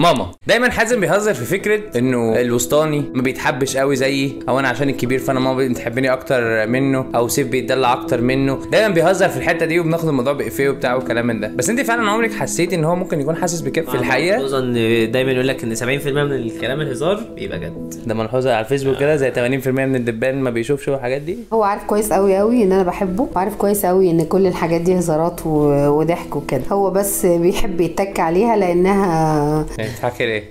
ماما دايما حازم بيهزر في فكرة انه الوسطاني ما بيتحبش قوي زيي، او انا عشان الكبير فانا ماما بتحبني اكتر منه، او سيف بيتدلع اكتر منه. دايما بيهزر في الحتة دي وبناخد الموضوع بإفيه وبتاع وكلام من ده. بس انت فعلا عمرك حسيتي ان هو ممكن يكون حاسس بكده في الحقيقة؟ خصوصا ان دايما يقول لك ان 70% من الكلام الهزار بيبقى جد. ده ملحوظة على الفيسبوك كده، زي 80% من الدبان ما بيشوفش الحاجات دي. هو عارف كويس قوي قوي ان انا بحبه، وعارف كويس قوي ان كل الحاجات دي هزارات وضحك وكده. هو بس بيحب يتك عليها لانها بتضحكي ليه؟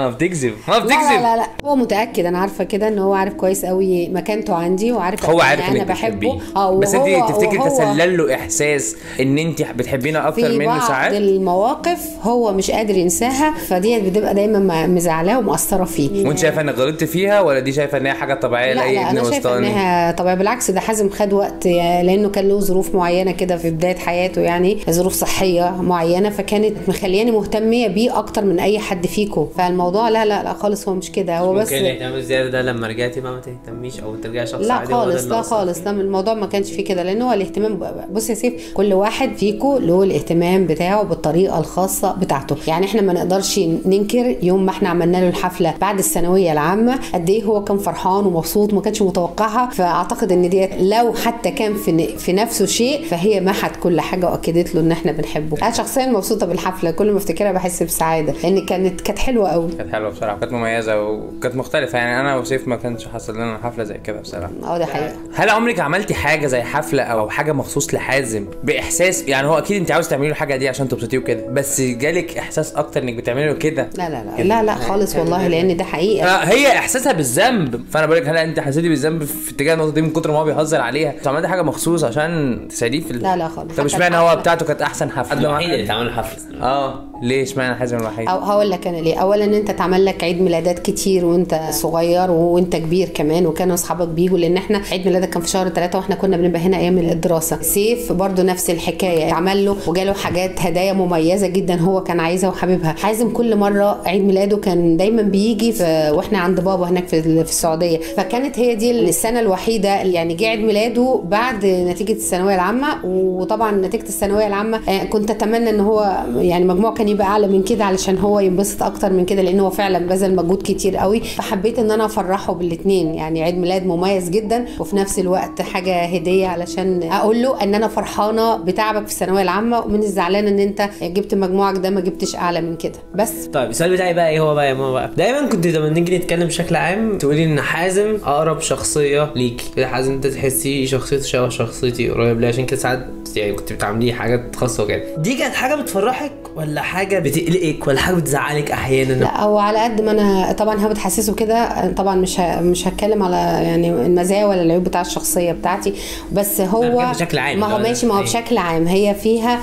بتكذب. ما بتكذب. لا لا لا، هو متاكد، انا عارفه كده ان هو عارف كويس قوي مكانته عندي، وعارف هو عارف ان انا بحبه. بس انت تفتكري تسلل له احساس ان انت بتحبينا اكتر منه ساعات؟ في بعض المواقف هو مش قادر ينساها، فدي بتبقى دايما مزعلاه ومقصره فيه. وانت شايفه انك غلطت فيها ولا دي شايفه ان هي حاجة طبيعية لاي ابن وسطاني؟ لا، انا شايفه انها طبيعية، بالعكس ده حازم خد وقت لانه كان له ظروف معينة كده في بداية حياته، يعني ظروف صحية معينة، فكانت مخلياني مهتميه بيه اكتر من اي حد فيكم. فالموضوع لا لا لا خالص، هو مش كده. هو بس ممكن الاهتمام الزيادة ده لما رجعتي بقى ما تهتميش او ترجعي شخص لا عادي؟ خالص، لا خالص، لا الموضوع ما كانش فيه كده، لان هو الاهتمام، بص يا سيف، كل واحد فيكم له الاهتمام بتاعه بالطريقة الخاصة بتاعته. يعني احنا ما نقدرش ننكر يوم ما احنا عملنا له الحفلة بعد الثانوية العامة قد ايه هو كان فرحان ومبسوط وما كانش متوقعها. فاعتقد ان دي لو حتى كان في نفسه شيء فهي محت كل حاجة واكدت له ان احنا بنحبه. انا شخصيا مبسوطة بالحفله، كل ما افتكرها بحس بسعادة لان كانت حلوة قوي. كانت حلوة بصراحة، كانت مميزة وكانت مختلفة. يعني انا وسيف ما كانش حصل لنا حفلة زي كده بصراحة. ده حقيقة. هل عمرك عملتي حاجة زي حفلة او حاجة مخصوص لحازم باحساس، يعني هو اكيد انت عاوز تعملي له الحاجة دي عشان تبسطيه وكده، بس جالك احساس اكتر انك بتعملي له كده؟ لا لا لا لا لا خالص والله، لان ده حقيقة. هي احساسها بالذنب، فانا بقول لك هل انت حسيتي بالذنب في اتجاه النقطة دي من كتر ما هو بيهزر عليها؟ انت عملتي حاجة مخصوص عشان تساعديه في لا لا خالص. طب اشمعنى هو بتاعته كانت احسن حفلة؟ الوحيد اللي اتعمل حفلة. ليه اشمعنى حازم الوحيد؟ او هقول لك انا ليه. اولا انت اتعمل لك عيد ميلادات كتير وانت صغير وانت كبير كمان، وكانوا اصحابك بيجوا، لان احنا عيد ميلادك كان في شهر 3 واحنا كنا بنبقى هنا ايام الدراسة. سيف برضو نفس الحكاية، عمل له وجاله حاجات هدايا مميزة جدا هو كان عايزها وحاببها. حازم كل مرة عيد ميلاده كان دايما بيجي واحنا عند بابا هناك في السعودية، فكانت هي دي السنة الوحيدة يعني جه عيد ميلاده بعد نتيجة الثانوية العامة. وطبعا نتيجة الثانوية العامة كنت اتمنى ان هو يعني مجموعة كان يبقى اعلى من كده علشان هو ينبسط اكتر من كده، لان هو فعلا بذل مجهود كتير قوي. فحبيت ان انا افرحه بالاثنين، يعني عيد ميلاد مميز جدا وفي نفس الوقت حاجة هديه علشان اقول له ان انا فرحانة بتعبك في الثانوية العامة ومن الزعلانه ان انت جبت مجموعك ده ما جبتش اعلى من كده. بس طيب السؤال بتاعي بقى ايه هو بقى يا ماما بقى؟ دايما كنت لما نيجي نتكلم بشكل عام تقولي ان حازم اقرب شخصية ليكي، حازم انت تحسي شخصيته شبه شخصيتي قريب ليا، عشان كده ساعات يعني كنت بتعمليه حاجات خاصة وكده. دي كانت حاجة بتفرحك ولا حاجة بتقلقك ولا حاجة بتزعلك احيانا؟ لا، هو على قد ما انا طبعا بتحسسه كده، طبعا مش هتكلم على يعني المزايا ولا العيوب بتاع الشخصية بتاعتي، بس هو بشكل عام ما هو ماشي، ما هو بشكل عام هي فيها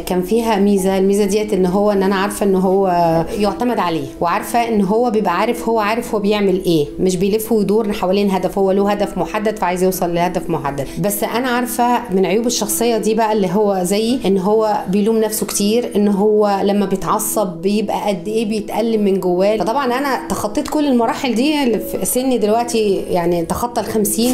كان فيها ميزة. الميزة ديت ان هو ان انا عارفه ان هو يعتمد عليه، وعارفه ان هو بيبقى عارف، هو عارف هو بيعمل ايه، مش بيلف ويدور حوالين هدف، هو له هدف محدد فعايز يوصل لهدف محدد. بس انا عارفه من عيوب الشخصية دي بقى اللي هو زيي ان هو بيلوم نفسه كتير، ان هو لما بيتعصب بيبقى قد ايه بيتألم من جواه. فطبعا انا تخطيت كل المراحل دي في سني دلوقتي، يعني تخطى ال 50.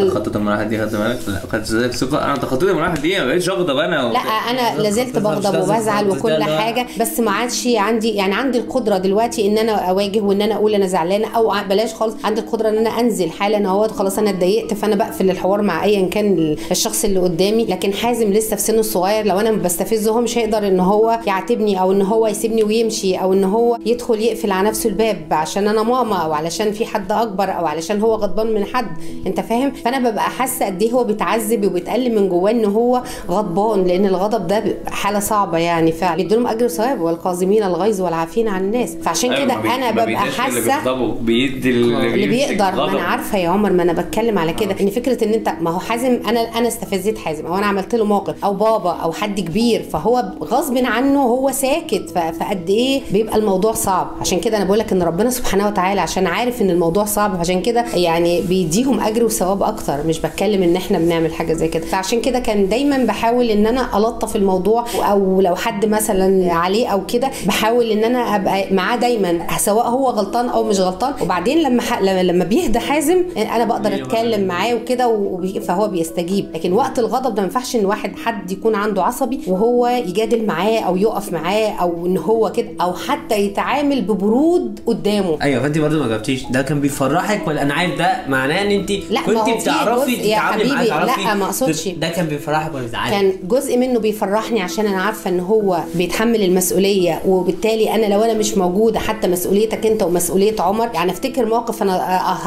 تخطيت المراحل دي، خدت بالك؟ خدت ثقة. انا تخطيت المراحل دي، ما بقتش اغضب انا لا انا لازلت بغضب وبزعل وكل حاجة، بس ما عادش عندي، يعني عندي القدرة دلوقتي ان انا اواجه وان انا اقول انا زعلانة، او بلاش خالص، عندي القدرة ان انا انزل حالا اهوت خلاص انا اتضايقت فانا بقفل الحوار مع ايا كان الشخص اللي قدامي. لكن حازم لسه في سنة الصغير، لو انا بستفزه هو مش هيقدر ان هو يعاتبني او ان هو يسيبني ويمشي او ان هو يدخل يقفل على نفسه الباب عشان انا ماما او علشان في حد اكبر او علشان هو غضبان من حد، انت فاهم؟ فانا ببقى حاسه قد ايه هو بيتعذب وبيتألم من جواه ان هو غضبان، لان الغضب ده حاله صعبة يعني فعلا. بيدولهم اجر وثواب، والقاذمين الغيظ والعافين عن الناس. فعشان كده انا ببقى حاسه بيدي اللي بيقدر. ما انا عارفه يا عمر، ما انا بتكلم على كده، ان فكرة ان انت ما هو حازم، انا استفزيت حازم او انا عملت له موقف او بابا او حد كبير، فهو غصب عنه هو ساكت، فقد ايه بيبقى الموضوع صعب. عشان كده انا بقول لك ان ربنا سبحانه وتعالى عشان عارف ان الموضوع صعب، عشان كده يعني بيديهم اجر وثواب اكتر. مش بتكلم ان احنا بنعمل حاجة زي كده. فعشان كده كان دايما بحاول ان انا الطف الموضوع، او لو حد مثلا عليه او كده بحاول ان انا ابقى معاه دايما سواء هو غلطان او مش غلطان. وبعدين لما بيهدى حازم انا بقدر اتكلم معاه وكده، فهو بيستجيب. لكن وقت الغضب ده ما ينفعش ان واحد حد يكون عنده عصبي وهو يجادل معاه او يقف معاه معاه او ان هو كده، او حتى يتعامل ببرود قدامه. ايوه، فانت برضه ما جاوبتيش، ده كان بيفرحك ولا؟ انا عارف ده معناه ان انت كنت بتعرفي تتعاملي معاه، تعرفي. لا ما اقصدش ده كان بيفرحك ولا بيزعلك؟ كان جزء منه بيفرحني عشان انا عارفه ان هو بيتحمل المسؤولية، وبالتالي انا لو انا مش موجودة حتى مسؤوليتك انت ومسؤولية عمر. يعني افتكر موقف انا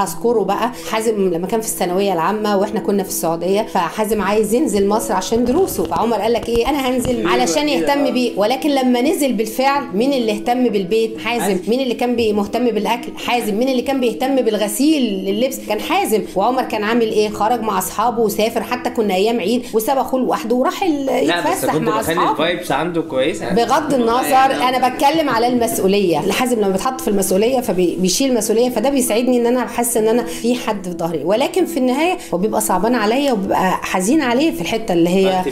هذكره بقى، حازم لما كان في الثانوية العامة واحنا كنا في السعودية، فحازم عايز ينزل مصر عشان دروسه، فعمر قال لك ايه، انا هنزل علشان يهتم بيه. ولكن لما نزل بالفعل مين اللي اهتم بالبيت؟ حازم. مين اللي كان مهتم بالاكل؟ حازم. مين اللي كان بيهتم بالغسيل اللبس؟ كان حازم. وعمر كان عامل ايه؟ خرج مع اصحابه وسافر، حتى كنا ايام عيد وساب اخوه لوحده وراح يتفسح مع اصحابه. ال vibes عنده كويسة بغض النظر، انا بتكلم على المسؤولية. حازم لما بيتحط في المسؤولية فبيشيل المسؤولية، فده بيسعدني ان انا بحس ان انا في حد في ظهري. ولكن في النهاية هو بيبقى صعبان عليا وبيبقى حزين عليه في الحتة اللي هي،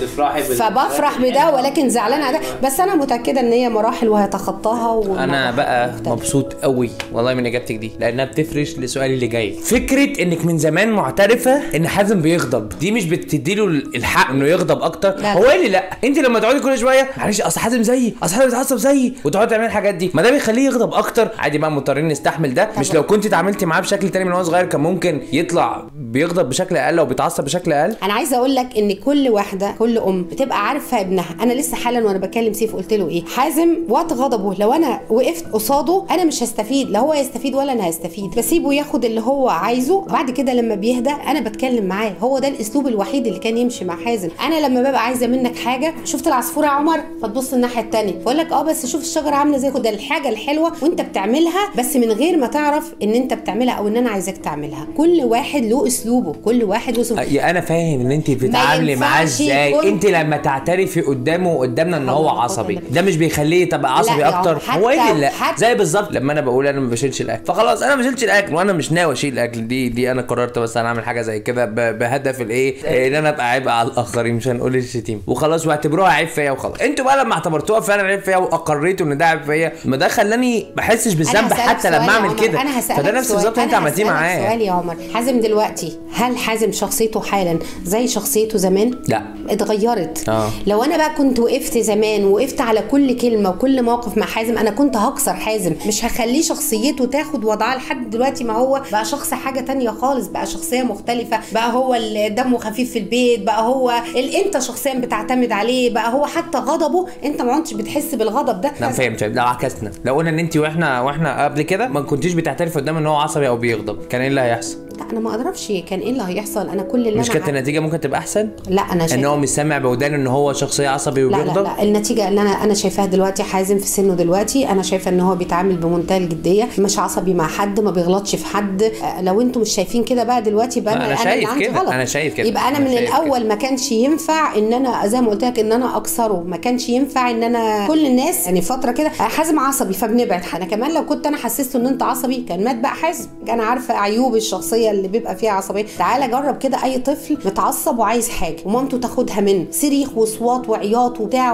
فبفرح بده ولكن زعلان على ده. بس انا متاكدة ان هي مراحل وهيتخطاها. انا بقى مبسوط قوي والله من اجابتك دي، لانها بتفرش لسؤالي اللي جاي. فكرة انك من زمان معترفة ان حازم بيغضب، دي مش بتديله الحق انه يغضب اكتر؟ هو اللي لا، انت لما تقعدي كل شوية معلش اصل حازم زيي، اصل حازم بيتعصب زيي، وتقعدي تعملي الحاجات دي، ما ده بيخليه يغضب اكتر. عادي بقى، مضطرين نستحمل ده. مش لو كنت اتعاملتي معاه بشكل تاني من وهو صغير كان ممكن يطلع بيغضب بشكل اقل او بيتعصب بشكل اقل؟ انا عايزه اقول لك ان كل واحدة، كل ام بتبقى عارفه ابنها. انا لسه حالا وانا بكلم سيف قلت له ايه، حازم وقت غضبه لو انا وقفت قصاده انا مش هستفيد، لا هو يستفيد ولا انا هستفيد، بسيبه ياخد اللي هو عايزه، بعد كده لما بيهدى انا بتكلم معاه. هو ده الاسلوب الوحيد اللي كان يمشي مع حازم. انا لما ببقى عايزه منك حاجة، شفت العصفوره يا عمر، فتبص الناحية الثانية بقول لك بس شوف الشجرة عامله زي كده، الحاجة الحلوة وانت بتعملها بس من غير ما تعرف ان انت بتعملها او ان انا عايزاك تعملها. كل واحد له اسلوبه، كل واحد له اسلوبه. انا فاهم ان انت بتتعاملي معاه ازاي، انت لما تعترفي قدامه وقدامنا ان هو عصبي، ده مش بيخليه تبقى عصبي اكتر؟ هو ايه اللي لا؟ زي بالظبط لما انا بقول انا ما بشيلش الاكل، فخلاص انا ما بشيلش الاكل وانا مش ناوي اشيل الاكل، دي انا قررت بس انا اعمل حاجة زي كده بهدف الايه، ان انا ابقى عبء على الاخرين، مش هنقول الشتيمة وخلاص، واعتبروها عيب فيا وخلاص. انتوا بقى لما اعتبرتوها فعلا عيب فيا واقريتوا ان ده عيب فيا، ما ده خلاني ما احسش بالذنب حتى لما اعمل كده. فده نفس بالظبط انت عملتيه معايا. سؤال يا عمر، حازم دلوقتي هل حازم شخصيته حالا زي شخصيته زمان؟ لا، اتغيرت. لو انا بقى كنت وقفت زمان وقفت على كل كلمة وكل موقف مع حازم، انا كنت هكسر حازم، مش هخليه شخصيته تاخد وضعها لحد دلوقتي. ما هو بقى شخص حاجة تانية خالص، بقى شخصية مختلفة، بقى هو اللي دمه خفيف في البيت، بقى هو اللي انت شخصيا بتعتمد عليه، بقى هو حتى غضبه انت ما كنتش بتحس بالغضب ده. لا فهمت. لو عكسنا، لو قلنا ان انت واحنا قبل كده ما كنتيش بتعترف قدام ان هو عصبي او بيغضب، كان ايه اللي هيحصل؟ لا انا ما اعرفش كان ايه اللي هيحصل. انا كل اللي مش كانت النتيجة ممكن تبقى احسن؟ لا انا شايفه ان هو مش سامع بودانه ان هو شخصية عصبي وبيغضب. لا, لا النتيجة اللي انا شايفاها دلوقتي، حازم في سنة دلوقتي انا شايفه ان هو بيتعامل بمنتهى الجدية، مش عصبي مع حد، ما بيغلطش في حد. لو انتم مش شايفين كده بقى دلوقتي بقى انا شايف كده، انا شايف كده. يبقى انا من الاول ما كانش ينفع ان انا زي ما قلت لك ان انا اكسره، ما كانش ينفع ان انا كل الناس يعني فترة كده حازم عصبي فبنبعد. انا كمان لو كنت انا حسسته ان انت عصبي كان مات بقى حازم. انا عارفه عيوب الشخصية اللي بيبقى فيها عصبية. تعالى جرب كده اي طفل متعصب وعايز حاجة ومامته تاخدها منه، صريخ وصوات وعياط وبتاع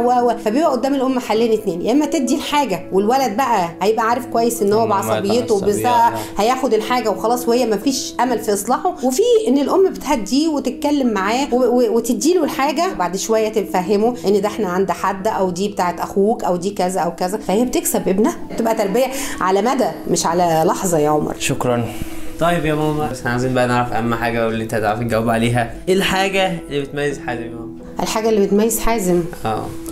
فبيبقى قدام الام حلين اتنين، يا اما تدي الحاجة والولد بقى هيبقى عارف كويس ان هو بعصبيته هياخد الحاجة وخلاص وهي ما فيش امل في اصلاحه، وفي ان الام بتهديه وتتكلم معاه وتدي له الحاجة بعد شوية تفهمه ان ده احنا عند حد او دي بتاعت اخوك او دي كذا او كذا، فهي بتكسب ابنها. بتبقى تربيه على مدى مش على لحظة يا عمر. شكرا. طيب يا ماما، بس احنا عايزين بقى نعرف اهم حاجة واللي انت هتعرفي تجاوب عليها، ايه الحاجة اللي بتميز حازم يا ماما؟ الحاجة اللي بتميز حازم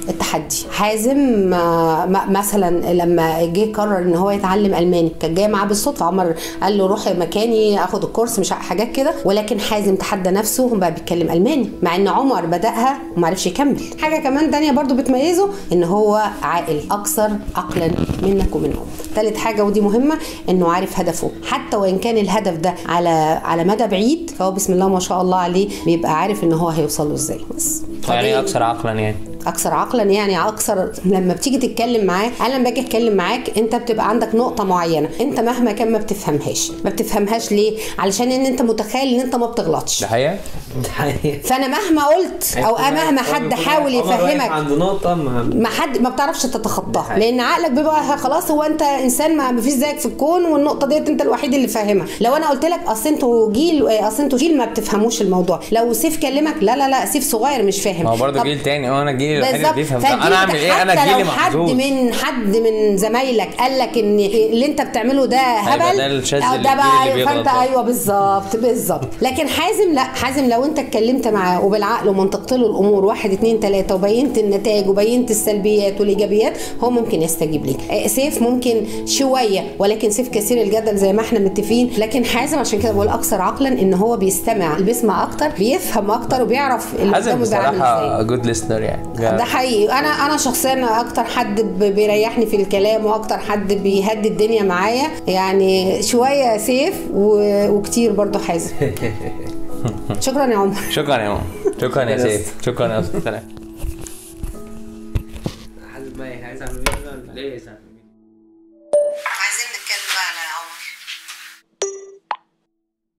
التحدي. حازم مثلا لما جه قرر ان هو يتعلم الماني، كان جاي معاه بالصدفة، عمر قال له روح مكاني اخد الكورس مش حاجات كده، ولكن حازم تحدى نفسه وبقى بيتكلم الماني، مع ان عمر بداها وما عرفش يكمل. حاجة كمان تانية برضو بتميزه ان هو عاقل، اكثر عقلا منك ومن عمر. ثالث حاجة ودي مهمة، انه عارف هدفه، حتى وان كان الهدف ده على مدى بعيد، فهو بسم الله ما شاء الله عليه بيبقى عارف ان هو هيوصل له ازاي. بس يعني اكثر عقلا، يعني اكثر عقلا، يعني اكثر لما بتيجي تتكلم معاه. انا لما باجي اتكلم معاك انت بتبقى عندك نقطة معينة، انت مهما كان ما بتفهمهاش. ما بتفهمهاش ليه؟ علشان ان انت متخيل ان انت ما بتغلطش. ده حقيقة. فانا مهما قلت او مهما حد حاول يفهمك عند نقطة ما حد ما بتعرفش تتخطاها، لان عقلك بيبقى خلاص هو انت انسان ما فيش زيك في الكون، والنقطة ديت انت الوحيد اللي فاهمها. لو انا قلت لك اصل انتوا جيل، اصل انتوا جيل ما بتفهموش الموضوع، لو سيف كلمك لا لا لا سيف صغير مش فاهم، ما هو برضه جيل تاني. انا جيل ايه الوحيد اللي بيفهم؟ انا اعمل ايه؟ انا جيلي محظوظ. حد من زمايلك قال لك ان اللي انت بتعمله ده هبل، ده بقى فانت ايوه بالظبط بالظبط. لكن حازم لا، حازم لو انت اتكلمت معاه وبالعقل ومنطقت له الامور 1 2 3 وبينت النتائج وبينت السلبيات والايجابيات، هو ممكن يستجيب ليك. سيف ممكن شوية، ولكن سيف كثير الجدل زي ما احنا متفقين، لكن حازم عشان كده بقول اكثر عقلا، ان هو بيستمع، بيسمع اكتر، بيفهم اكتر، وبيعرف اللي قدامه ده عامل ازاي. good listener يعني ده حقيقي. انا شخصيا اكتر حد بيريحني في الكلام، واكتر حد بيهدي الدنيا معايا، يعني شوية سيف وكتير برضو حازم. شكرا يا عمر. شكرا يا عمر. شكرا يا سيف. شكرا يا سلام.